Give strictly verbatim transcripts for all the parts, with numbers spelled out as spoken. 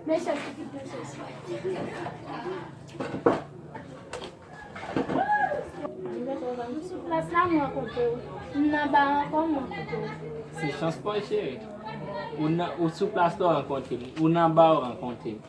Mesye, kite mesye. M sou plas la, m rankontre w. M nan ba ankò, m rankontre w. Se chans pa w, cheri. Ou nan, ou sou plas la, w rankontre m. Ou nan ba, w rankontre m.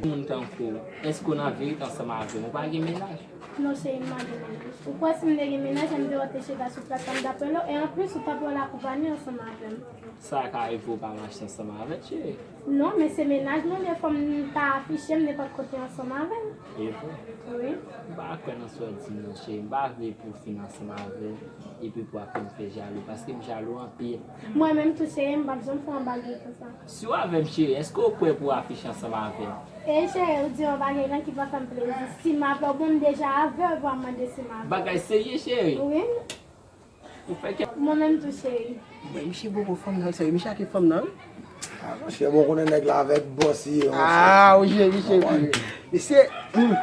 Moun tankou w, èske w nan verite ansanm avè m? Ou pa gen mennaj? Non, cheri, m pa gen mennaj. Ou kwè si m te gen mennaj, m te wè w te chita sou plas la, m t ap rele w. E anplis, ou t ap wè lakou pa ni ansanm avè m. Sa ka rive w pa mache ansanm avè l, cheri. Non, men se mennaj nou ye, fò m ta afiche m nenpòt kote ansanm avè l. E vre? Wi. M pa kwè nan sa w di m nan, cheri. M pa vle pou w fin ansanm avè m, epi pou w ap fè m fè jalou, paske m jalou anpil. Mwen menm tou, cheri, m p ap janm fè yon bagay konsa. Si w avè m, cheri, èske w prè pou w afiche ansanm avè m? E cheri, ou di yon bagay la ki pa fè m plezi. Si m avè w, bon, m deja avè w, epi w ap mande si m avè w. Bagay serye, cheri. Wi. Ou fè kè. Mwen menm tou, cheri. Mwen, misye poko fanm nan, serye. Misye ak fanm nan, wi. Ah, monchè, bon, konnen nèg la avèk bòs li ye, monchè. Ah, wi, cheri, misye, wi. Misye, hmm,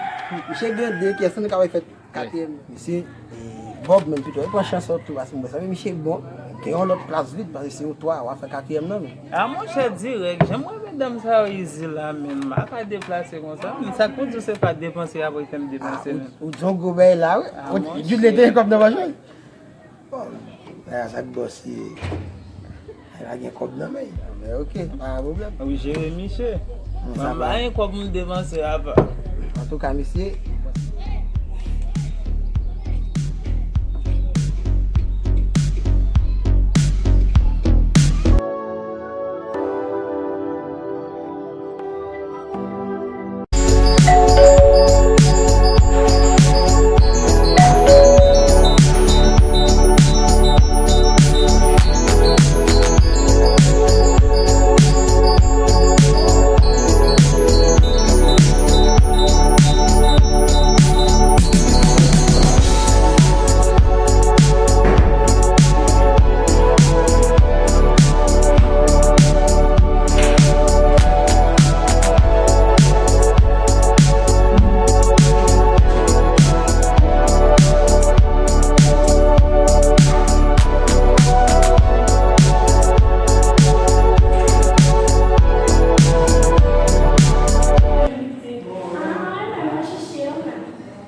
misye gen de kè, san ka fè katriyèm. Misye, eh, Bob menm pito, li pran chans tou, paske mwen sa, men misye bon, gen yon lòt plas vid, paske se yon twa, w a fè katriyèm nan, men. Ah, monchè, dirèk, jan mwen wè medam sa yo izi la, men m pa ka deplase konsa, men sa k pou di w se pa depanse apre fè m depanse, men. Ou, ou di yon gwo bagay la, wi. Ah, monchè. Jud te gen kòb nan pòch, wi. Bon, bagay sa k bòs li ye. Ay, pa gen kòb nan men. Men ok, pa gen pwoblèm. Ou jere misye. Mwen pa gen kòb m depanse apa. Antouka, mesye. Ah, mwen renmen mwen chichi yo menm.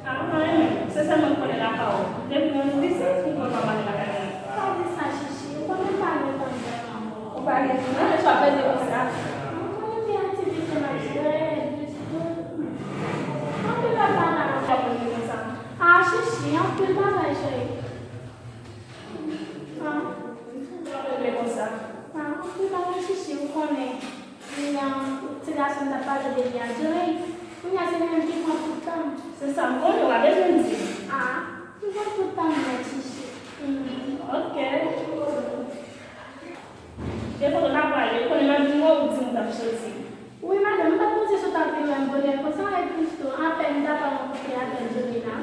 Ah, mwen renmen. Se sèlman m konnen lakay ou. Depi mwen vin isit, m konn pa m ale lakay moun. Pa di sa, chichi. Ou konnen m pa gen tan vrèman. Ou pa gen tan? Kisa w ap peze konsa? Ou konnen gen aktivite m ap jwe, anpil lòt bagay. Ou pa konn konsa. Ah, chichi, anpil bagay, cheri. Ah. Ou pa konn konsa. Ah, anpil bagay, chichi, ou konnen. Ti gason m t ap pale de li a, Joel. Kounye a se li menm ki pran tout tan m. Se sa m konnen, w pa bezwen di. Ah, m pran tout tan m nèt, chichi. Hmm, ok. Gen kote n ap prale, ou konnen m ap vin wè w, ou di m w t ap soti. Wi, madanm, m pa t panse si w t ap vin wè m bonè konsa, epi tou, apèn m t ap rankontre avèk Joel la.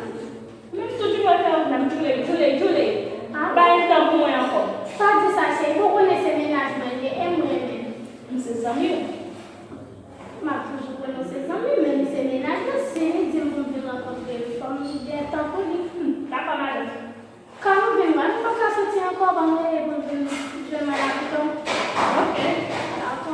Menm tou ki mwen fè w la, m djoule, djoule, djoule. Ah. Pa gen tan pou mwen ankò. Pa di sa, cheri, ou konnen se mennaj mwen li ye, e m renmen l. M se zanmi w. M ap toujou konnen w se zanmi m, men li se mennaj mwen. Si li di m pou m vin rankontre li, fò m gen tan pou li. Hmm, dakò, madanm. Kan nou vin wè, nou p ap ka soti ankò, ban m rele pou n vin jwenn mwen la pito. Ok. Dakò.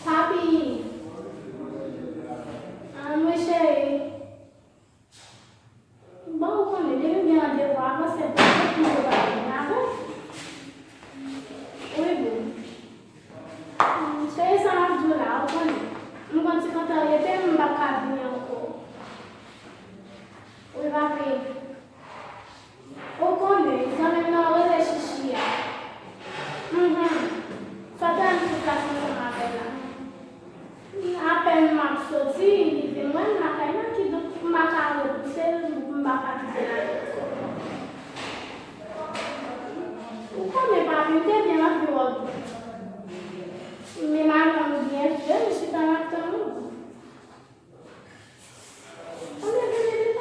Papi. Ah, mwen cheri. Bon, ou konnen, depi m gen randevou avan, se pou tout moun yo pa vin avè m. Wi, boo. Hmm, se sa m ap di w la, ou konnen. M gon ti kontan rete, m p ap ka vini ankò. Wi, papi. Ou konnen, zanmi m nan rele Chichi a. Mhm. Sot wè m sou plas ansanm avè l la. Apèn m ap soti, li vin wè m lakay mwen, kidonk m pa ka repouse l, m pa ka kite l ale. Ou konnen, papi, m te byen anvi wè w tou. Men madanm byen fre, li chita l ap tann ou. Ou mèt vini pi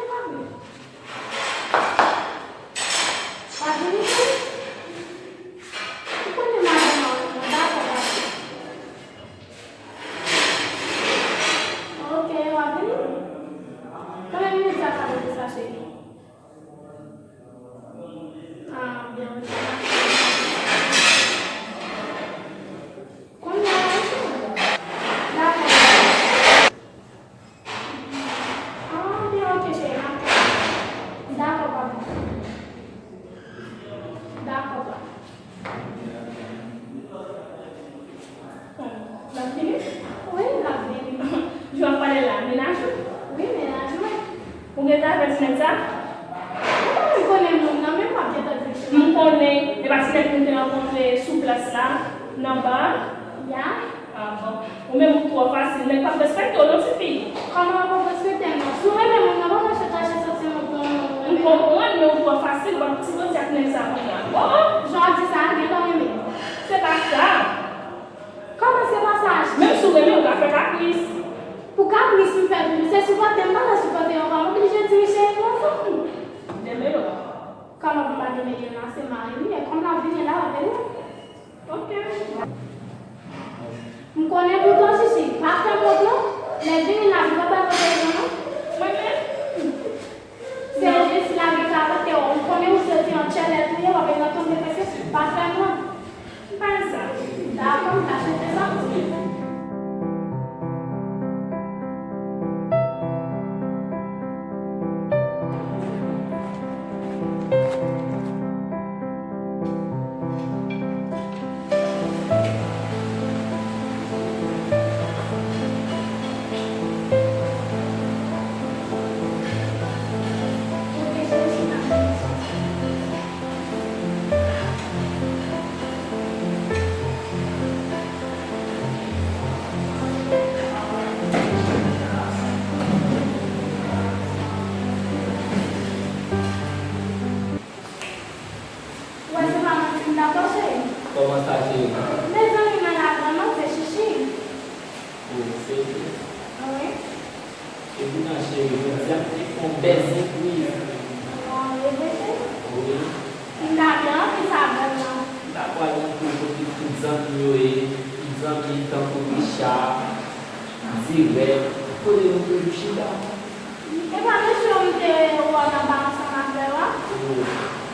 Ou gentan avè ti nèg sa? Ou pa menm konnen moun nan, menm w ap gentan di l. M konnen, e pa ti nèg nou te rankontre sou plas la, nan ba a? Ya. Ah bon. Ou menm ou twò fasil, nèg p ap respekte w non, tifi. Kòman yo p ap respekte m nan? Si w renmen moun nan, pa mache kache santiman pou yon moun ou renmen. M konprann, men ou twò fasil, w ap ti koze ak nèg sa konnya. Oh, oh! Jan w ap di sa a, genlè w renmen m. Se pa sa. Kòman se pa sa? Menm si w renmen, ou ka fè kapris. Pou kapris m fè pou ou, se sipòte m pa nan sipòte yo, kòman oblije di m cheri pou yon fanm? Demele w. Kòman pou m pa demele l la, se mari m ye, kòm l ap vini la, w ap vini. Ok. M konnen pou tò chichi, pa fè m wont non, lè l vini la, li pa bay kote l non. Mwen menm? Se jis lage kalòt e w konnen ou se ti yon tchèlèt ou ye, w ap bezwen tonbe fese, pa fè m wont. M pa sa. Dakò, m ka chante sa pou ou. Ou wè se pa manti m t ap fè w, cheri. Kòman sa, cheri? Mezanmi, malad vrèman, se chichi. O, se vre? Wi. Epoutan, cheri, jodi a m te fè yon bèl sipriz. O, e vre, cheri? Wi. M ta byen anvi sa vrèman. M ta pral nan kote tout zanmi yo ye, tout zanmi tankou Richard, Dirèk, kote nou toujou chita. E pa mesye yo m te wè w nan ba ansanm avè w a? O,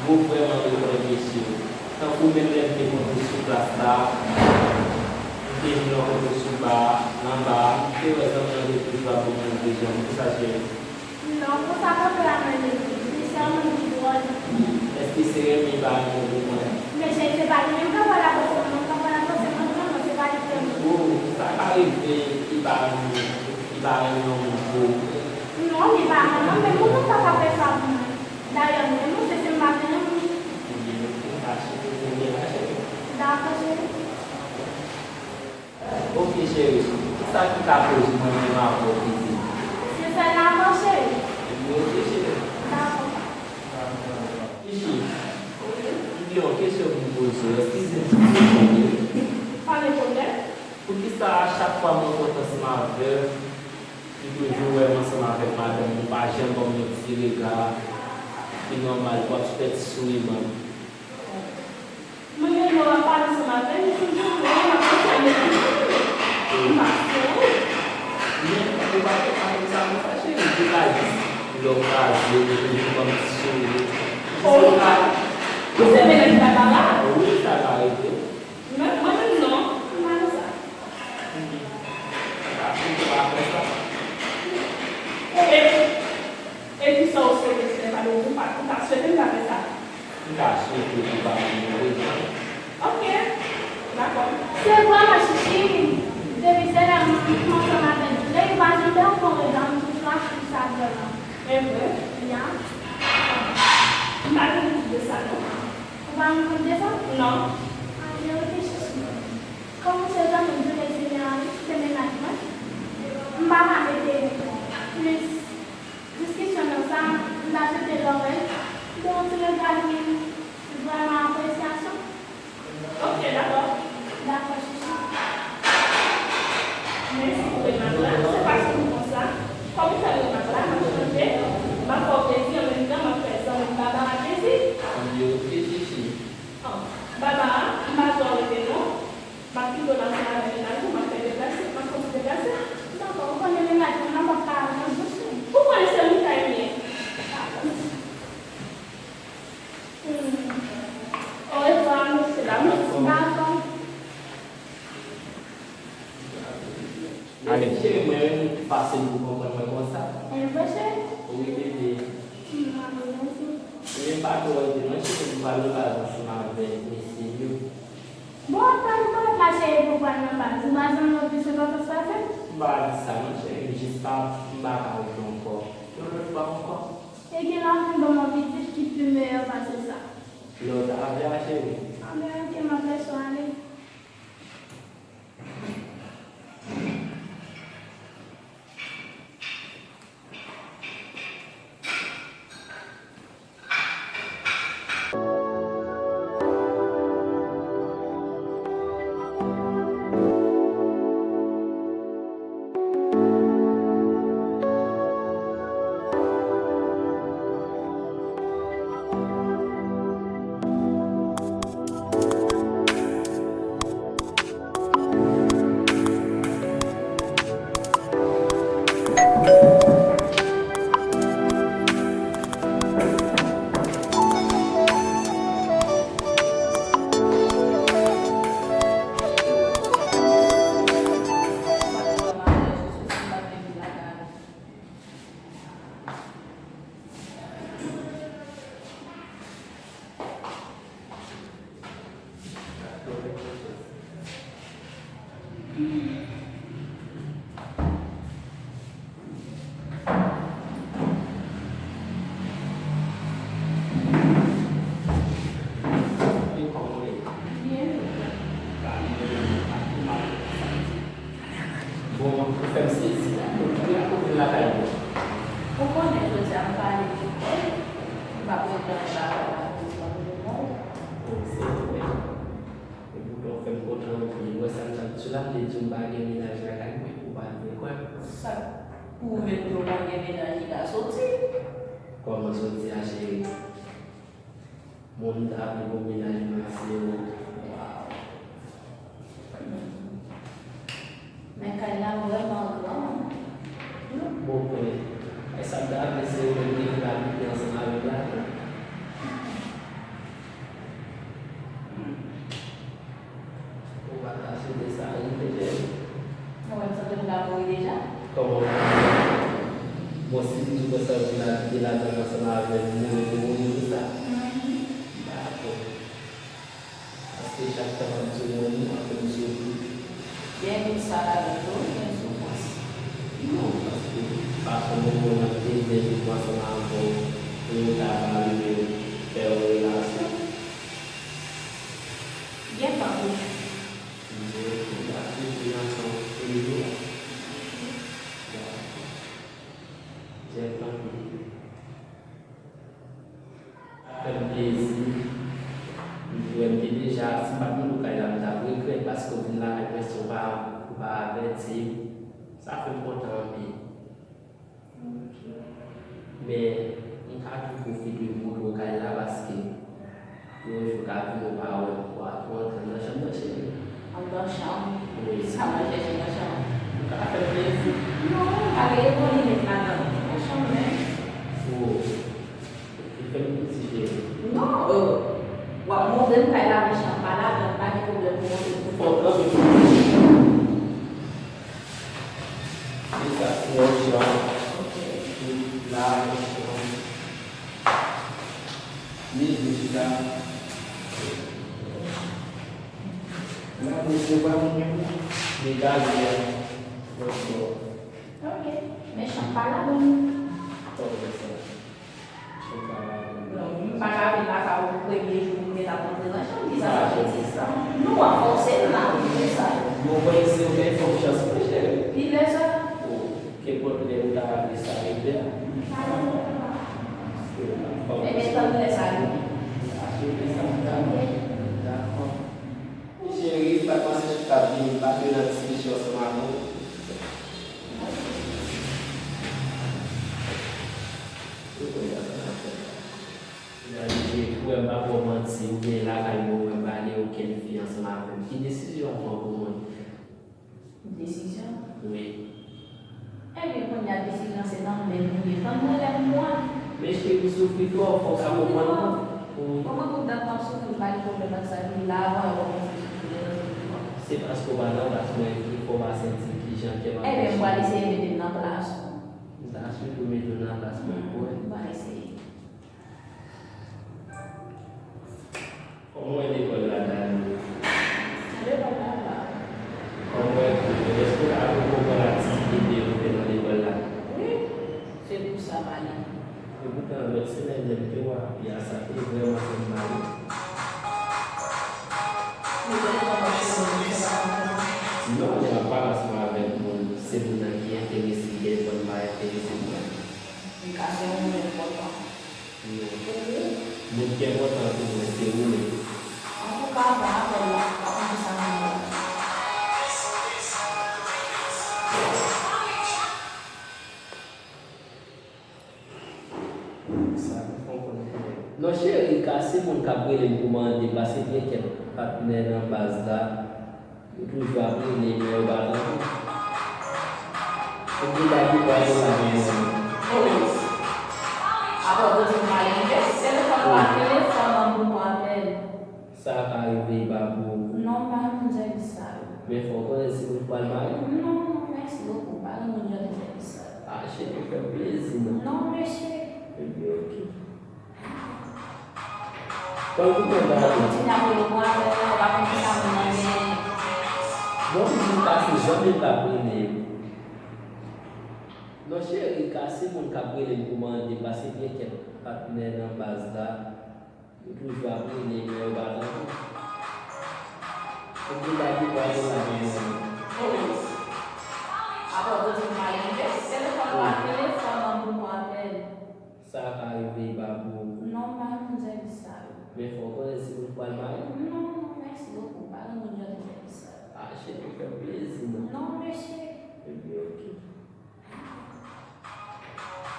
gwo vrèman rekonèt mesye yo. Tankou menm lè m te kontre w sou plas la, m te vin rankontre w sou ba a, nan ba a, m te wè zanmi an te toujou ap ban w move jan. Poukisa, cheri? Non, konsa kontrè a mwen ye. Li sèlman li dwòl. Èske se renmen li pa renmen w pou mwen? Men cheri, se pa li menm k ap pale ak ou, se mwen menm k ap pale ak ou, se mwen vrèman, se pa li vrèman. O, sa ka rive, li pa renmen, li pa renmen yon moun pou ou. Non, li pa renmen m, men moun nan pa ka fè sa pou mwen. Dayè, mwen menm, se si m pa te renmen l. Ebyen, m ka chita kote la, cheri. Dakò, cheri. Ok, cheri. Kisa ki ka koz mwen menm avè w pitit? Se sèl avè w, cheri. Ebyen, ok, cheri. Dakò. Chichi, m gen yon kesyon pou m poze w. Eskize m pou m poze w. Pa gen pwoblèm. Poukisa a chak fwa mwen kontre ansanm avè w, m toujou wè m ansanm avèk madanm ou, ou pa janm ban m yon ti rega ki nòmal, w ap fè ti souri ban m? Mwen gen lè w ap pale ansanm avè m, m toujou wè w, m ap panse a yon moun. M pa sou ou. Men, ou pa fè sa konsa, konsa, cheri. Ou ka jis lè w kraze, ou toujou ban m ti souri. Oh, ou se mennaj Barbara? Wi, sa ka rive. Men, mwen menm non, m pa konsa. Sa, ou pa konsa. E, e kisa w swete fè? Pale, ou pa, ou ta swete m ta fè sa? M ta swete pou pa moun yo retan. Ok, dakò. Se vrèman chichi, depi se lè m ansanm avèk Drake, m pa janm pè yon bon rega, m toujou ap swiv sa vrèman. E vre? Ya. M pa gen kont de sa non. Ou pa gen kont de sa? Non. Ann reflechi sou li. Kòm ou se zanmi m, Drake se mennaj mwen, m pa ka mete plis diskisyon nan sa, m ta swete lè w wè l, de yon ti rega li vrèman apresyasyon. Ok, dakò. Dakò, chouchou. Mèsi pou remak la. Se pa sou konsa. Kòm ou fè remak la, m ap chante, m ap fè w plezi, an menm tan, m ap fè zanmi m Barbara plezi. Ebyen, ok, chouchou. An, Barbara, m pa di w rete non. M ap kite w la ansanm avèk mennaj ou, m ap fè deplase, m ap fè w ti deplase. Dakò, ou konnen mennaj mwen nan p ap ka al nan bouch li. Ou konnen se ou m ta renmen. Dakò. Hmm. Orevwa, mesye dam. Dakò. Ale. Mèsi, cheri, mwen menm, li fasil pou konprann mwen konsa. E vre, cheri? Wi, bebe. Hmm, mèsi. Ebyen, pa twò rete non, cheri, m pral nan baz ansanm avèk mesye yo. Bon, w ap pale parèt la, cheri, pou w pral nan baz. Ou pa janm wè plis enpòtans pase m? M pa di sa non, cheri, m jis pa, m pa ka rete ankò. Yon lòt fwa ankò. Non, sa ap vin a cheri. Anben, ok, m ap lese w ale. Bon, ou fè m sezi la. Ou vin lakay mwen. Ou konnen jodi a m pale lekòl, m p ap ret nan bagay la, non. Oh, se vre. Epoutan ou fè m kontan anpil. Ou wè sa m t ap di w la, m te di w m pa gen mennaj lakay mwen, ou pa t vle kwè m. Sa k pwouve ke w pa gen mennaj la soti? Kòman soti a, cheri? Moun ta vle pou mennaj mwen se ou. Waw. Men kay la vrèman gran. Non, bon, konnen. E sa m ta vle se ou menm ki vin abite ansanm avè m la. Ou pa ta swete sa rive, cheri? Ou wè m santi m ka mouri deja? Kòman w ka mouri? Bon, si m di w konsa, w vin abite ladan m ansanm avè m, mouri pou mouri konsa? Mhm. Dakò. Paske chak tan m ap di w mouri, w ap fè m soufri. Gen tout sa ladan tou, gen soufrans. Non, paske pa fè moman w ap te byen viv ansanm avè w, pou yo ta pa rive fè yon relasyon. Gen tan tou. Mwen, mwen ap swiv relasyon w tou le jou. Gen tan tou. Sa fè m plezi. M di w, m te deja, si m pa t moute kay la, m t ap regrèt, paske w vin lakay mwen san w pa, ou pa avèti m. Sa fè m kontan anpil. Men, m ka tou pwofite montre w kay la, paske yon jou ka vini, ou pa wè m ankò, a tou antre nan chanm nan, cheri. Anndan chanm? Wi. Sa m al chèche nan chanm? Ou ka fè m plezi. Non, pa gen bon limit ladan. Nan chanm menm. Oh. Ou fè m plezi, cheri. Non, euh, w ap montre m kay la, men chanm pa ladan, pa gen pwoblèm pou montre m tout. Fò w kanpe pou mwen. Se sa, se yon chanm. Ok. La, yon chanm. Li di chita. La, mesye, pa moun yo. Degaje a. Ok. Men chanm pa ladan. Kòman sa? Chanm pa ladan. Donk, m pa ka vin lakay ou premye jou m gen ap antre nan chanm, kisa sa vle di? Non, w ap fòse m la, wi, men sa. Bon, mwen se ou gen fòm chans mwen, cheri. Kilè sa? Oh, ke pwoblèm ou ta vle sa rive a? Ebyen, tann lè sa rive. Dakò. Cheri, m pa t panse sou t ap vini, m pa t vle nan diskisyon ansanm avè w. Ou konn sa sa ap fè. Gade, cheri, ou wè m pa ba w manti, ou vin lakay mwen, ou wè m pa gen okenn fi ansanm avè m. Ki desizyon w pran pou mwen? Desizyon? Wi. Ebyen, kounye a, desizyon se nan men m li ye. Tann mwen lè m mwa. Men cheri, ou soufri twòp, fò w ka konprann mwen. Wi. Kòman tout dat m ap soufri, m pa gen pwoblèm ak sa, epi la, avan yo kòmanse soufri, deja soufri twòp. Se paske w pa nan plas mwen, epi fò w pa santi kijan kè m ap... Ebyen, m pral eseye mete m nan plas ou. M ta swete w mete w nan plas mwen, wi. M pral eseye. Kòman w wè lekòl la, Dani? Lekòl la, la. Kòman w wè koze? Èske w ta poko pran aktivite yo fè nan lekòl la? Wi, se pou sa m ale. Epoutan, lòt semèn, lè m te wè w ap ye a, sa te vrèman fè m mal. Non, lè m ap pale ansanm avèk moun, se moun nan ki enterese m, telefòn pa enterese m. Li ka se yon moun enpòtan. Non. Pou ou? Moun ki enpòtan pou mwen, se ou menm. Antouka, pa apèl la, pa konn kisa m ap di. Non, cheri, ka se moun k ap rele m pou mande, pase byen kèk patnè nan baz la. Yo toujou ap rele, men yo pa tankou. Ou gen bagay pou ale la, men. Apre w di m pa gen telefòn, pa telefòn an pou mwen apèl. Sa ka rive, e pa pou ou. Non, m pa renmen jan de sèvis sa yo. Men fò w konnen si moun pral marye. Non, non, mèsi bokou. M pa renmen jan de sèvis sa yo. Ah, cheri, ou fè m plezi, non? Non, mèsi. Ebyen, oke. Tankou mwen ta di. Kontinye ap rele pou apèl la, ou pa konn kisa moun nan genyen. Bon, m di w ka se zanmi m k ap rele. Non, cheri, ka se moun k ap rele m pou mande, pase byen kèk patnè nan baz la. Yo toujou ap rele, men yo pa tankou. Ou gen bagay pou ale la, men. Apre w di m pa gen telefòn, pa telefòn an pou mwen apèl. Sa ka rive, e pa pou ou. Non, m pa renmen sèvis sa yo. Men fò w konnen si moun pral marye. Non, non, mèsi bokou. M pa renmen jan de sèvis sa yo. Ah, cheri, ou fè m plezi, non? Non, mèsi. Ebyen, oke.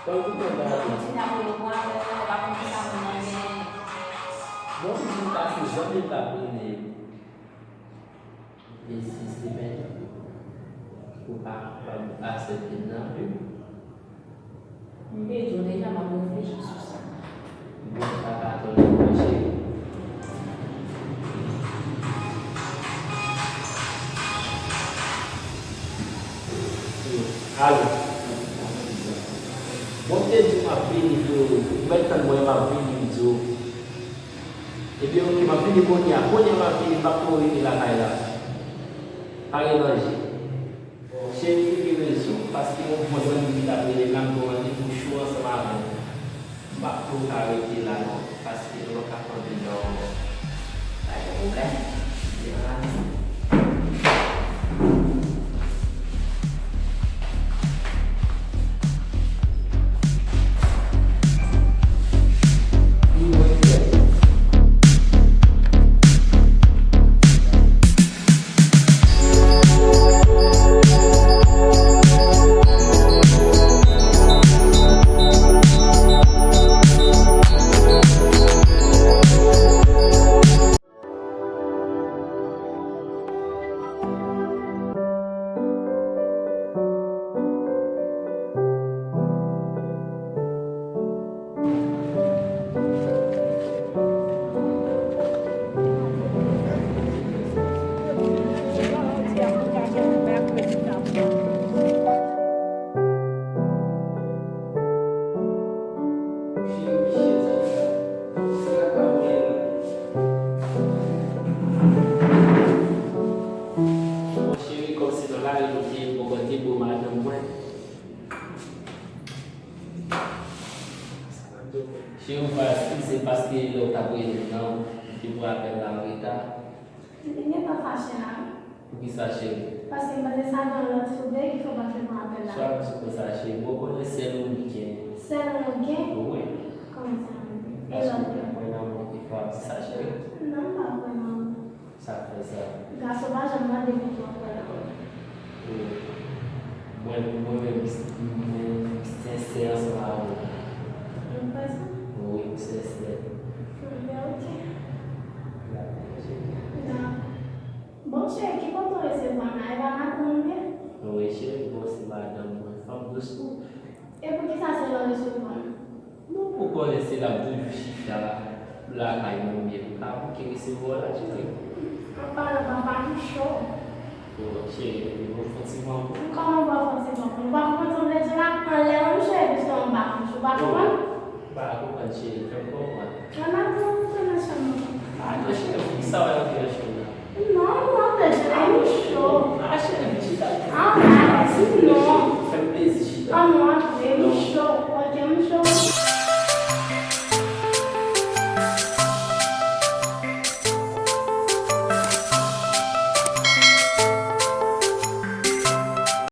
Tankou mwen ta di. Kontinye ap rele pou apèl la, ou pa konn kisa moun nan genyen. Bon, m di w ka se zanmi m k ap rele. Mesi Steven, ou pa kapab aksepte m nan wi. M te di w deja, m ap reflechi sou sa. Bon, sa pa twò long non, cheri. Alo. Bon, m te di w m ap vini, freo. Ou mèt tann mwen, m ap vini, m di w. Ebyen, oke, m ap vini kounye a. Kounye a m ap vini, m p ap twò rete lakay la. Pa gen danje. Bon, cheri, ou gen rezon, paske yon bon zanmi ki t ap rele m la, m gen randevou cho ansanm avè l. M p ap twò ka rete la non, paske lè w ka kanpe dan yon bò. Pa gen pwoblèm. Byen la. Bon, cheri, kòm se nan lari nou te ye, m poko te bo madanm mwen. Cheri, ou pa eskize paske lè w t ap rele m nan, m te pran apèl la an reta. Li gentan fache la wi. Poukisa, cheri? Paske m panse sa gen yon lòt sou veye ki fè w pa t reponn apèl la. Sa vle di konsa, cheri? Bon, ou konnen sèl ou m gen. Sèl ou m gen? Wi. Kòman sa vle di? E lòt yo? Paske ou pa kwè nan mwen, e fò w ap di sa, cheri. Non, m pa kwè nan ou. Sa k fè sa? Gason pa janm mande pou mwen kwè nan ou. Wi. Mwen, mwen menm, mwen sensè ansanm avè w. Ou kwè sa? Wi, m sensè. Enben, oke. Dakò, cheri. Dakò. Bon, cheri, ki kote w resevwa m la? E pa maten w ye? Wi, cheri, bon, se madanm mwen, fanm dous tou. E poukisa se lè w resevwa m? Non, pou konnen se la m toujou chita lakay mwen, oubyen m ka bouke resevwa w la, cheri. An palan papa, m cho. Bon, cheri, epi bon, fè yon ti van pou. Kòman bon, fè yon ti van pou? Ou pa konprann sa m vle di la? Anlè w, m cho, epi se yon bak, m cho, ou pa konprann? Ou pa konprann, cheri, fè m konprann. An atandan, m antre nan chanm nan. Atann, cheri, poukisa w al antre nan chanm nan? Non, non, bebe, m cho. Ah, cheri, vin chita. Ah, non, non. Fè m plezi, chita. Ah, non, antre, m cho.